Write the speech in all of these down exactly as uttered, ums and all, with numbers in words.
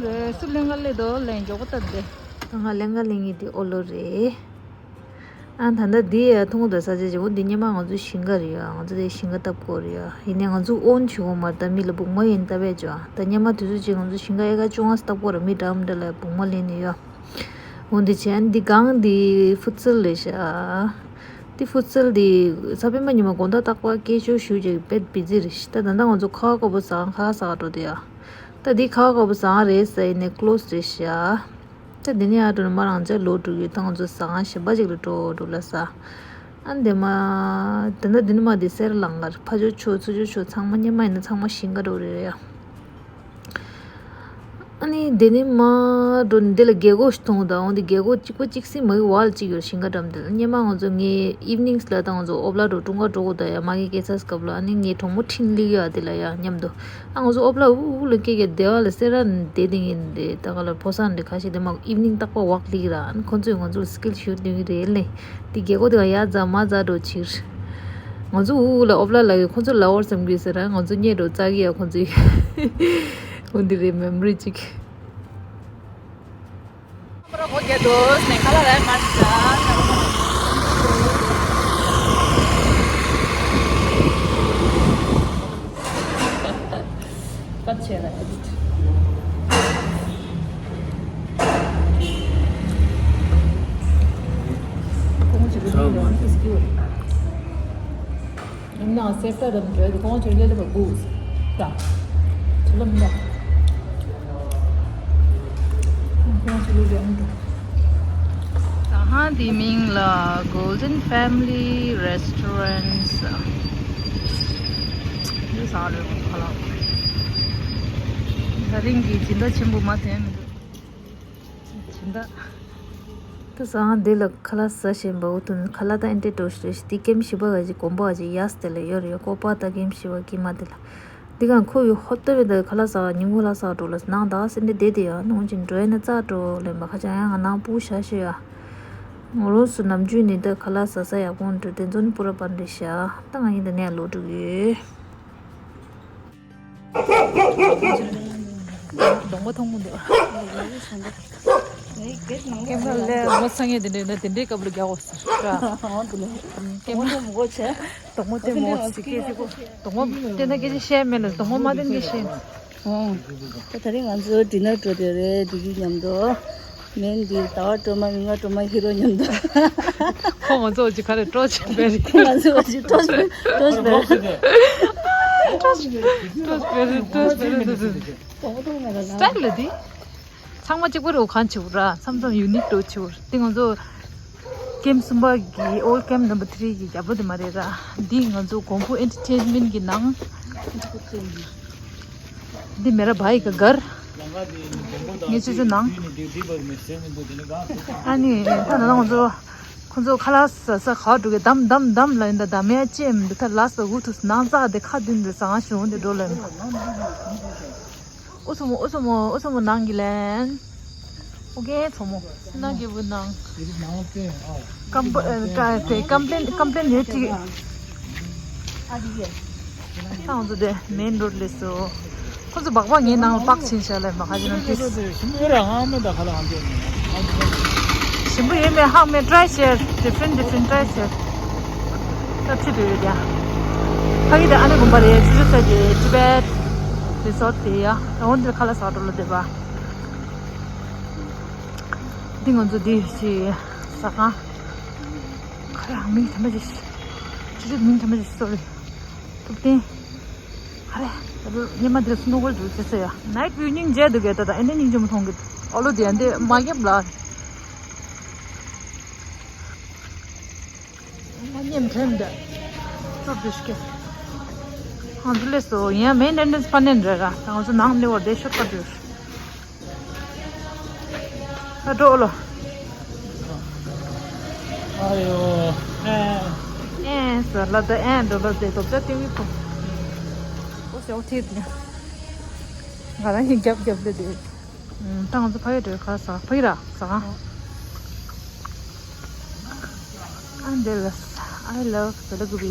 རེད། སུ་ལེན་ག་ལེ་དོ་ལེན་མགྱོགས་པོ་ལྟ་དེ། ད་ང་ལེན་ག་ལེན་གི་དེ་ཨོ་ལོ་རེད། ཨ་ད་ལྟ་འདི་ཡ་ཐུང་དང་ས་ཆ་ཅིག་འོ་འདི་སྙེ་མ་ང་ཚོ་ཞིང་ཁ་རེད་ཡ། ང་ཚོ་དེ་ཞིང་ཁ་བཏབ་དགོས་རེད་ཡ། ཡིན་ནའི་ང་ཚོ་ཨོན་བྱེད་དགོས་མ་རེད། ད་མི་ལ་སྦུག་མ་ཡིན་ལྟ་བས་ཅོ། ད་སྙེ་མ་དུས་ཚོད་ཅིག་ང་ཚོ་ཞིང་ཁ་ཨེ་ཀ་བཅོ་ལྔ་བཏབ་དགོས་རེད། མི་འདྲ་མི་འདྲ་ལ་སྦུག་མ་ལེན་ནས་ཡ། འོ་འདི་བྱས་ཨ་འདི་སྒང་འདི་ཕུ་ཚལ་རེད་ཤག་འདི་ཕུ་ཚལ་འདི་ས་པད་མ་ཉི་མ་དགོང་དག་རྟག་པར་སྐད་ཅོར་ཞུ་ཅིག་དཔེ་བི་ཛི་རེད་ཤག་ད་ད་ལྟ་ང་ཚོ་ཁ་བ་དཀར་པོ་ཟ་ཁ་ལག་ཟ་འགྲོ་དེ་ཡ། ད་འདི་ཁ་བ་དཀར་པོ་ཟ་རེད་ཟེར་ཡིན་ནའི་ཀློ་སི་རེད་ཤག་ད་འདི་ནས་ཡར་འགྲོ་ནས་མར་རང་ཅག་ལོག་འགྲོ་གི་ཡོད། ད་ང་ཚོ་ཟ་ཁང་གཞན་པ་ཅིག་ལ་འགྲོ་འགྲོ་ལ་ཟ། ཨ་འདི་མ། དེ་འདྲ་འདི་ནས་མར་འདི་སེ་ར་ལང་གར་ཕ་ཇོ་ཆོ་ཚུ་ཇོ་ཆོ་ཚང་མ་སྙེ་མ་ཡིན་ན་ཚང་མ་ཞིང་ཁ་འགྲོ་རེད་ཡ། ཨ་ནི་དེ་ནས་མར་འགྲོ་ནས་འདི་ལ་རྒྱལ་སྒོ་ཞིག་མཐོང་དང་འོང་འདི་རྒྱལ་སྒོ་གཅིག་པ་གཅིག་སྲིད་མ་གི་ཝལ་གཅིག་ཡོད་ཞིང་ཁ་འགྲམ་དེ་ལ། སྙེ་མ་ང་ཚོ་ངའི་ཨིབ་ནིང་ལ་ད་ང་ཚོ་ཨོ་བླ་འགྲོ་ཀྲུང་ག་འགྲོ་དགོས་ད་ཡ། མ་གི་སྐད་ཆ་སྐབས་ལ་ཨ་ནི་ངའི་གྲོགས་མོ་འཕྲིན་ལིག་ཡ་དེ་ལ་ཡ་མཉམ་དུ། ཨ་ང་ཚོ་ཨོ་བླ་འུ་འུ་ལ་སྐད་རྒྱག་བདེ་བ་ལ་སེ་ར་ནས་བསྡད་དེ་ཡིན་དེ་ད་ག་ལ་ཕོ་སང་འདྲ་ཁ་ཤས་དེ་མ་ཨིབ་ནིང་རྟག་པ་ཝག་ལིག་ར། ཨ་ནི་ཁོ་ཚོས་ང་ཚོ་ལ་སི་ཀིལ་ཞུ་དེ་རེད་ལེ། དེ་རྒྱལ་སྒོ་དེ་ག་ཡ་ཛ་མ་ཛ་འགྲོ་ཕྱིར། ང་ཚོ་འུ་འུ་ལ་ཨོ་བླ་ལ་ཡོད་ཁོ་ཚོ་ལ་ཨོར་བསམ་གི་ཟེར་ར། ང་ཚོ་སྙད་འགྲོ་ཙག་གི་ཡ་ཁོ་ཚོས། འོ་འདི་རེད་མེ་མོ་རི་གཅིག་ཡིན་ནའང་སེ་ཀ་རམ་གྱི་གོང་ཆེ་ལེ་ལེ་བ་དགུ་ད་ཆུ་ལམ་ཡ། གོང་ཆེ་ལེ་ལེ་འདུག་ད་ཧང་དེའི་མིང་ལ་Golden Family Restaurants འདི་ཟ་རེད་ཁ་ལག་ད་རིང་གི་སྦྱིན་བདག་ཆེན་པོ་མ་དེ་མི་འདུག་སྦྱིན་བདག་ད་སང་འདི་ལ་ཁ་ལག་ཟ་བཞིན་པ་འུ་ཐུན་ཁ་ལག་ད་ཨེ་འདྲ་འགྲོ་ཞིག་རེད། འདི་ཀེམ་བཞི་པ་ག་ཅིག་གོམ་པ་ག་ཅིག་ཡ་སི་དེ་ལ་ཡོད་རེད། ཡ་ཀོ་པ་ད་ཀེམ་བཞི་པ་ཀི་མ་དེ་ལ། འདི་གང་ཁོ་ཡོད་ཧོ་ཏོ་བའི་ད་ཁ་ལག་ཟ་ཉིན་གུང་ལ་ཟ་འགྲོ་ལ་ནང་ད་སེ་འདྲ་བསྡད་དེ་ཡ་ནང་ཅིག་འགྲོ་ཡ་ན་ཙག་འགྲོ་ལེན་པ་ཁ་ཆ་ཡ་ང་ནང་སྤུ་ཤ་ཤོད་ཡ། ང་རོ་སུ་ནམ་རྒྱུན་ནི་ད་ཁ་ལག་ཟ་ས་ཡག་པོ་འགྲོ་དེ་ཚོ་ནི་པུ་ར་པན་རེད་ཤག་ད་ང་ཡིན་ད་ནས་ལོག་འགྲོ་གི་ཡོད། གདོང་པ་མཐོང་གི་འདུག་ཀེམ་ར་ལས་མོ་སང་ངས་དེ་འདྲས་ན་དེ་འདྲས་སྐབས་ལ་རྒྱག་འོ་ཟེར་ར། ཀེམ་ར་མོ་ཆེ། གདོང་པ་དེ་མོ་ཟེར་སྐད་ཅིག་གོ་གདོང་པ་བསྟན་ན་སྐད་ཅིག་བཤད་མེད་ལ་གདོང་པ་མ་བསྟན་སྐད་བཤད། ཨོ། ད་ད་རིང་ང་ཚོ་ཌི་ནར་འགྲོ་དེ་རེད་དེ་གི་མཉམ་དུ། མེན་འདི་ཟླ་བ་སྒྲོལ་མ་མིག་དམར་སྒྲོལ་མ་ཧི་རོ་མཉམ་དུ། ཁོ་ང་ཚོ་ཅི་ག་རེ་སྤྲོ་ཆེན་པོ་རེད། ཁོ་ང་ཚོ་ཅི་སྤྲོ་ཆེན་པོ་སྤྲོ་ཆེན་པོ་རེད། སྤྲོ་ཆེན་པོ་རེད་སྤྲོ་ཆེན་པོ་རེད། སྟོང་པོ་མེད་ལ་ན། སི་ཊའིལ་ལ་འདི། ཚང་མ་གཅིག་པ་རེད་གང་བྱེད་ར་མཚམས་མཚམས་ཡུ་ནིག་འགྲོ་བྱེད་འདི་ང་ཚོ། ཀེམ་གསུམ་པ་གི་ཨོལ་ཀེམ་ནམ་བར་ཐི་རི་གི་རྒྱབ་ལོ་དེ་མ་རེད་ར། འདི་ང་ཚོ་གོང་བུ་ཨེན་ཊར་ཊེན་མེན་གི་ནང་། འདི་མེ་ར་བྷའི་ག་གར། ངས་ཆུ་ཆུ་ནང་། ཨ་ནི་ད་ནང་ང་ཚོ་ཁོ་ཚོ་ཁ་ལག་ཟ་ས་ག་འགྲོ་གི་འདམ་འདམ་འདམ་ལ་ཡིན་ད་འདམ་ཡ་ཅེམ་འདི་ད་ལ་ས་འུ་ཐུག་ནང་ཙག་དེ་ཁ་བདུན་དེ་ཟ་ང་ཞུ་འོང་དེ་འགྲོ་ལ་ཡིན། ཨུ་སུ་མོ་ཨུ་སུ་མོ་ཨུ་སུ་མོ་ནང་གི་ལན། ཨོ་ཀེ་ཚོ་མོ། ནང་གི་བུ་ནང་། ཀམ་པ་ཨ་ཀ་དེ་ཀམ་པི་ལེན་ཀམ་པི་ལེན་ཡོད་ཅིག་ང་ཚོ་དེ་མེན་རོ་ཌི་ལས་སོ། ཁོ་ཚོ་སྦག་སྦག་ངའི་ནང་ལ་སྤག་ཕྱིན་བྱས་ལ་མ་ཁ་ཅིག་ནང་ཏིས། ཞིམ་པོ་ཡོད་ར་ཧང་མེད་ད་ཁ་ལ་ཧང་ཅན། ཞིམ་པོ་ཡོད་མེད་ཧང་མེད་ཊ་རའི་བྱས། ཌི་ཕ་རེན་ཊི་ཌི་ཕ་རེན་ཊི་ཊ་རའི་བྱས། ད་ཁྲིད་འགྲོ་ཡོད་ཀྱང་། ཕ་གི་དེ་ཨ་ནེ་དགོན་པ་རེད། ཆུ་ཆུ་ས་གི་ཊི་བེཊ་རི་སོར་ཊི་དེ་ཡ། ད་འོན་ཏེ་ཁ་ལག་ཟ་འགྲོ་ལ་བསྡད་པ། འདི་ང་ཚོ་འདི་ཞིག་ཟ་ཁང་། ཁ་ལག་མིང་དེ་མ་ཞིག་ཆུ་ཆུ་མིང་དེ་མ་ཞིག་སོ་རི། ཐུབ་བསྟན། ཨ་རེ། ད་དུང་ཉི་མ་འདིར་སུ་ནོ་གོལ་འདུག་ཅེས་ཟེར་ཡ། ནའིཊ་བིའུ་སྙིང་རྗེ་འདུག་གས་ད་ད་ཨེ་འདྲ་སྙིང་རྗེ་མོ་མཐོང་གི་ཨོ་ལོ་དེ་ཡ་འདི་མ་རྒྱབ་ལ། མ་ཉེམ་ཁྲེམ་འདི། ཅོབ་འདུག་ཤི་གེ་ང་ཚོ་ལས་སོ་ཡིན་ཡ་མེན་ཨེན་ཊི་རན་སི་ཕ་ནན་རེད་ར། ད་ང་ཚོ་ནང་ནི་བར་དེ་ཤོར་ཀ་འདུག་ཨ་འགྲོ་ལོ། ཨ་ཡོ། ཨེ། ཨེ་ཟེར་ལ་ད་ཨེ་འགྲོ་ལོ་དེ་རྡོག་རྩ་གཏིང་མི་ཕོག་ཨོ་ཟེར་ཨོ་ཐིར་ནི། ང་རང་གི་རྒྱབ་རྒྱབ་ལ་དེ། ད་ང་ཚོ་ཕ་གི་འགྲོ་ག་ས་ཕ་གི་ར་ས་ག་ཨ་འདི་ལ། I love Siliguri.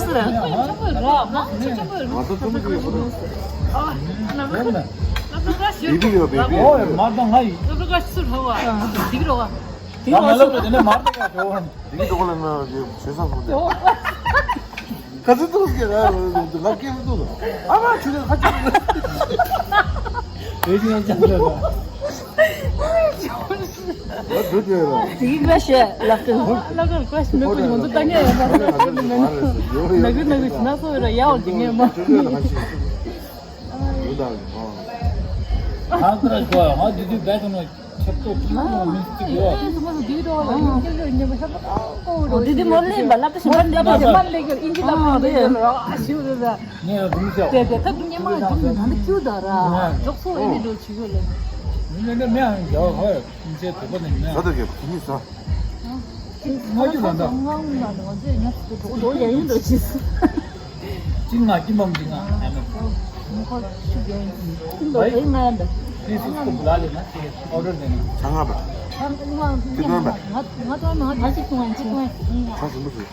ཚོ་ལ། ང་ཚོ་ཚོ་མི་ཚོ་ཡོད་པ་དང་། ཨ་ན་ན་ན་ན་ན་ན་ན་ན། ཨོ་ཡ་མར་དང་ང་ཡི། ལབ་ལ་ག་ཤི་ཚུར་ཧ་བ་འདི་གི་རོ་བ། ང་ལབ་ལ་དེ་ནས་མར་དང་ང་ཞོ་བ། འདི་གི་འགྲོ་ལ་ང་ཞོ་ས་སོང་དེ། ག་ཚོད་ཐུག་ཟེར་ང་ང་སྐད་མི་ཐུག་ཨ་མ་ཆུ་ཚོད་ཁ་ཆུ། བོད་ཀྱི་ཡང་ཅང་ལ། ལ་དུ་དེ་ར། དེ་གི་ཀ་ཤེ་ལབ་ཏུ། ལ་གར་ཀ་ཤེ་མེ་ཀུ་ཡོང་དུ་ཏང་ཡ་ཡ་མ། ནག་གི་ནག་གི་ན་སོ་ར་ཡ་འོ་དེ་ངས་མ། ཨ་ཀ་ར་ཀོ་ཧ་དུ་དུ་བེ་ཀ་ནོ། ཁྱབ་ཏོ་ཁྱབ་ཏོ་མི་སྲིད་ཀྱི་ཡོད། ཨེ་སུ་མ་སུ་དེའི་འགྲོ་བ་ལ་ཡིན་སྐྱོ་སྐྱོ་ཉེ་མ་ཤ་པ་ཨ་ཀོ་འོ་འགྲོ་དེ་དེ་མོ་ལེན་པ་ལབ་ཏུ་ཞིག་མ་ལེན་པ་ཞིག་མ་ལེན་གྱི་ཨིན་ཇི་ལབ་ཨ་ལེན་གྱི་ཨ་ཞིག་རེད་ཟ། ངས་རུང་ཤོག་དེ་དེ་ཐབས་ཉེ་མ་རྒྱུ་ནང་དུ་ཁྱུ་ད་ར་འཇོག་སོ་ཨེ་ནི་འགྲོ་ཆུ་ཡོད་ལེ། མི་ལེན་ན་མི་ཨང་རྒྱག་ཧོ་ཨིན་ཇི་དོ་པ་ནི་མི་ཨང་། ཟ་ད་གེ་ཁྱི་མི་ཟ། ང་ཡུལ་ལ་འདྲ། ང་ཡུལ་ལ་འདྲ་ང་ཚོས་ཉག་གི་འགྲོ་འགྲོ་ཡ་ཡིན་འགྲོ་ཅི། ཅི་ང་ཅི་མམ་ཅི་ང་ཨ་མ། མི་ཁོ་ཆུ་རྒྱ་ཡིན། ཅི་འདྲ་བའི་ང་ཡང་འདྲ། ཁྲིས་སུ་སྐུ་ལ་ལེ་ན་ཅི་ཨོ་ཌར་ནས་ན། ཆ་ང་པ། ང་ང་ང་ང་ཅི་ཐུང་ང་ཅི་ཐུང་ང་། ཆ་ཞིམ་པོ་ཞིག་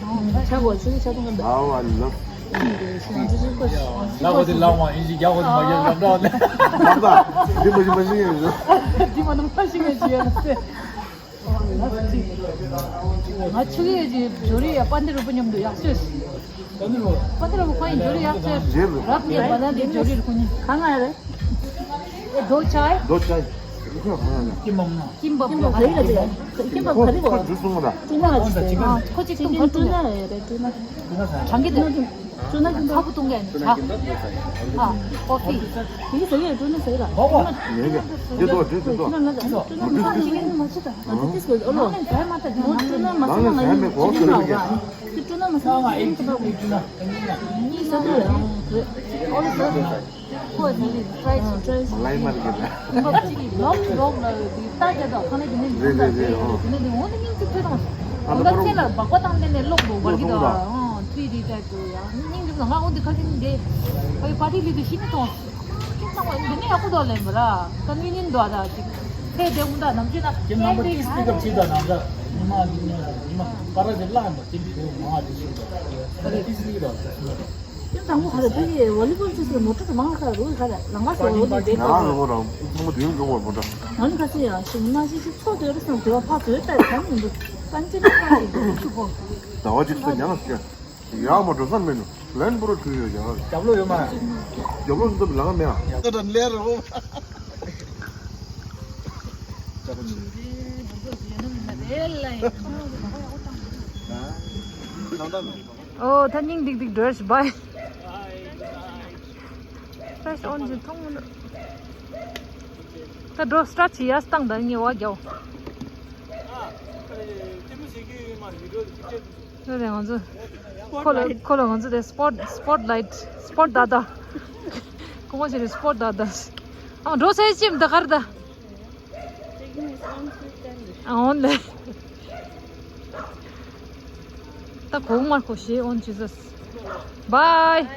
ཆ་གོ་ཆུ་ཆ་ཐུང་ང་འདྲ། How I love ང་ཚོ་ཞིམ་པོ་ཞིག་ལ་གོ་དེ་ལ་མ་ཡིན་ཞིག་རྒྱ་གོ་དེ་མ་ཡིན་ལ་འདྲ་ནས། ལ་ད་འདི་མ་ཞིམ་པ་ཞིག་ཡིན། འདི་མ་ནམ་ཁ་ཞིག་ཡིན་ཅི་ཡིན་ཟེར། ང་ཆུ་ཡོད་ཀྱི་ཇོ་རི་ཡ་པན་དེ་རུ་པ་མཉམ་དུ་ཡག་ཤོས། པན་དེ་རུ་པ་ཁོང་ཡིན་ཇོ་རི་ཡག་ཤོས། རབ་ཉེ་བ་ན་དེ་ཇོ་རི་རུ་ཁོ་ནི། གང་ང་རེད། རྡོ་ཆའི། རྡོ་ཆའི། ཀི་མམ་ན། ཀིམ་པབ་ཀིམ་པབ་ག་རེ་རེད། ཀིམ་པབ་ག་རེ་རེད། ཁོ་ཇུ་སུང་ང་ད། ཀྲུ་ནག་ཅིག་ཟེར། ཁོ་ཅིག་ཏུ་ཀྲུ་ནག་རེད། ཀྲུ་ནག་གྲང་གི་འདུག་ཀྲུ་ནག་ཀིམ་པབ་ཁ་བུ་བཏུང་གི་ཡིན། ཆ། ཨ། ཀོ་ཕི། དེ་གི་ཟེར་ཡ་ཀྲུ་ནག་ཟེར་ལ། ཡོད་ཀྱང་དེ་ཏོ་དེ་ཏོ་ཏོ། ཀྲུ་ནག་ང་ད་ཀྲུ་ནག་ཁ་བུ་བཏུང་གི་ཡིན། མ་ཅི་ད་ང་ད་ཏིས་གོ་ཨོ་ལོ། ཀྲུ་ནག་མ་ས་མ་ང་ཡིན་ཀྲུ་ནག་མ་ས་མ་ང་ཡིན་ཀྲུ་ནག་ཀྲུ་ནག་མ་ས་མ་ང་ཡིན་ཀྲུ་ནག་ཨོ་ལོ། ཁོ་ཟེར་ཏེ་ཕྲའི་ཆི། ལའི་མར་གྱི་ལ། ཁོ་ཅིག་ལོག་ལོག་ལ་དེ་ལྟ་རྒྱ་དང་ཁ་ནས་དེ་ནས་རེད་རེད་རེད། ཨོ། དེ་ནས་དེ་འོ་དེ་སྙིང་ཚིག་ཐོས་དང་། ཨ་ད་ཁ་ཚེ་ལ་སྦག་པ་བཏང་དེ་ནས་ལོག་འགྲོ་བར་གྱི་དང་། ཨོ་ཐི་རི་ཊའིབ་དུ་ཡང་སྙིང་རྗེ་དང་ང་འོ་དེ་ཁ་ཚེ་ནས་དེ་ཨོ་པར་ཊི་ལི་དུ་ཤི་ནི་དང་། ཁྱིམ་ཚང་མ་འདི་ནས་ཡག་པོ་འདུག་ལེན་པ་ར། ཀོན་ཝི་ནི་ཡན་ཊི་འདུག་ད་ཅིག་ཚེ་དེ་འུ་ད་ནམ་རྒྱུན་ན་ཁྱེད་རྣམ་པ་ཏིས་པིག་ཨབ་བྱེད་དང་ནང་ད་ཉི་མ་འདི་ཉི་མ་ཉི་མ་པ་ར་ཟེར་ལ་ཧམ་པ་ཏིམ་ཏིམ་མང་བ་དེ་ཤི་འདུག་ཏིས་པིག་ཨབ་ད། དེ་དང་པོ་ག་རེ་ཕ་གི་ཝོ་ལི་བོལ་ཅི་ཟེར་མོ་ཊ་དུ་མང་ལ་ཁ་རུ་ག་རེ་ལང་ཀ་སོ་ཝོ་ལི་ཌེ་ང་ལ་ངོ་རང་ཚང་མ་དུས་ཡུན་འགྲོ་བར་མོ་ཊ། ང་ནི་ཁ་སི་ཡང་ཞིག་མ་ཞིག་ཞིག་ཚོགས་དེ་རུ་སང་དེ་བ་ཕ་ཚོའི་ལྟར་གང་ཡིན་འདུག་ཀན་ཅི་ལ་ཁ་ཡིན་འདུག་ཆུ་གོ་ཟླ་བ་གཅིག་ཚོ་ཉང་ཞིག་ཡག་མ་འགྲོ་བསམ་མེད་ནོ། ལན་པོ་རུ་ཁྲུས་ཡོད་ཀྱང་རྒྱབ་ལོ་ཡོད་མ། རྒྱབ་ལོ་འདུག་ལང་མེད་ཨ། ད་ལེར་རོ། ཨོ་ད་སྙིང་ཏིག་ཏིག་འགྲོ་ཞིག་བའི། ཕེ་ཤོན་ཅིག་མཐོང་མི་འདུག་ད་འགྲོ་སི་ཊར་ཊི་བྱེད་ཡ་སྟངས་དང་ཉེ་བ་རྒྱོ། ཨ་ཨ་རེ་ལྟད་མོ་བྱེད་ཀྱི་ཡོད་མ་རེད། ཝི་ཌི་ཡོ་ཅིག་བལྟས་འདུག་ཡོད་རེད། ང་ཚོ་ཁོ་ལ་ཁོ་ལ་ང་ཚོ་དེ་སི་པོཊ་སི་པོཊ་ལའིཊ་སི་པོཊ་ད་ད་ཁོ་མོ་ཞིག་རེད། སི་པོཊ་ད་ད་ཨ་འགྲོ་ས་ཡི་ཅིམ་ད་གར་ད། ཨ་འོན་ལེ། ད་གོང་མར་ཁོ་ཤེས་འོན་ཇི་སི་སི། བའི།